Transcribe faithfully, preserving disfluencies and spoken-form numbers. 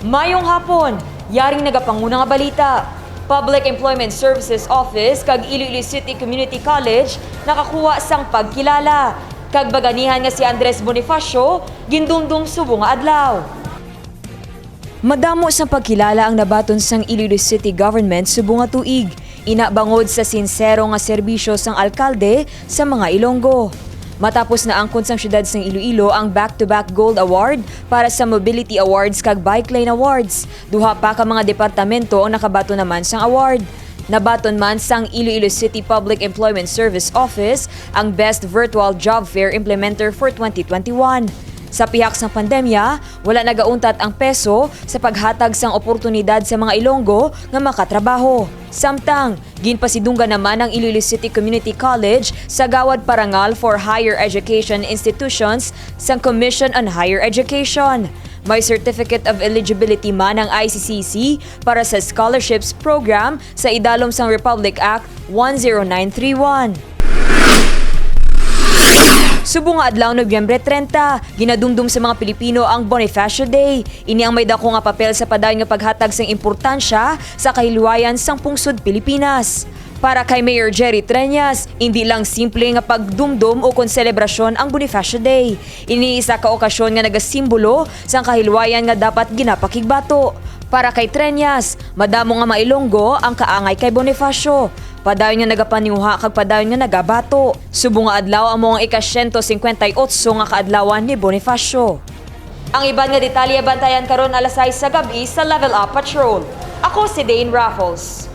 Mayong hapon, yaring nagapanguna nga balita. Public Employment Services Office kag Iloilo City Community College nakakuha sang pagkilala, kag baganihan nga si Andres Bonifacio gindumdom subong nga adlaw. Madamo sang pagkilala ang nabaton sang Iloilo City Government subong nga tuig. Ina bangod sa sinsero nga serbisyo sang alkalde sa mga Ilonggo. Matapos naangkon sang siyudad sang Iloilo ang back-to-back Gold Award para sa Mobility Awards kag Bike Lane Awards, duha pa ka mga departamento ang nakabaton naman sang award. Nabaton man sang Iloilo City Public Employment Service Office ang Best Virtual Job Fair Implementer for twenty twenty-one. Sa pihak sang pandemya, wala nagauntat ang peso sa paghatag sang oportunidad sa mga Ilonggo nga makatrabaho. Samtang, ginpasidunggan naman ang Iloilo City Community College sa Gawad Parangal for Higher Education Institutions sang Commission on Higher Education. May Certificate of Eligibility man ang I C C C para sa scholarships program sa idalom sang Republic Act one zero nine three one. Subong nga adlaw, Nobyembre treinta, ginadumdom sa mga Pilipino ang Bonifacio Day. Ini ang may dako nga papel sa padayon nga paghatag sang importansya sa kahilwayan sang pungsod Pilipinas. Para kay Mayor Jerry Treñas, indi lang simple nga pagdumdom ukon selebrasyon ang Bonifacio Day. Ini isa ka okasyon nga nagasimbolo sang kahilwayan nga dapat ginapakigbato. Para kay Treñas, madamo nga mga Ilonggo ang kaangay kay Bonifacio. Padayon nga nagapaninguha kag padayon nga nagabato. Subong nga adlaw amo ang ika-siyento singkwenta y otso nga kaadlawan ni Bonifacio. Ang iban nga detalye bantayan karon alas sais sa gab-i sa Level Up Patrol. Ako si Dane Raffles.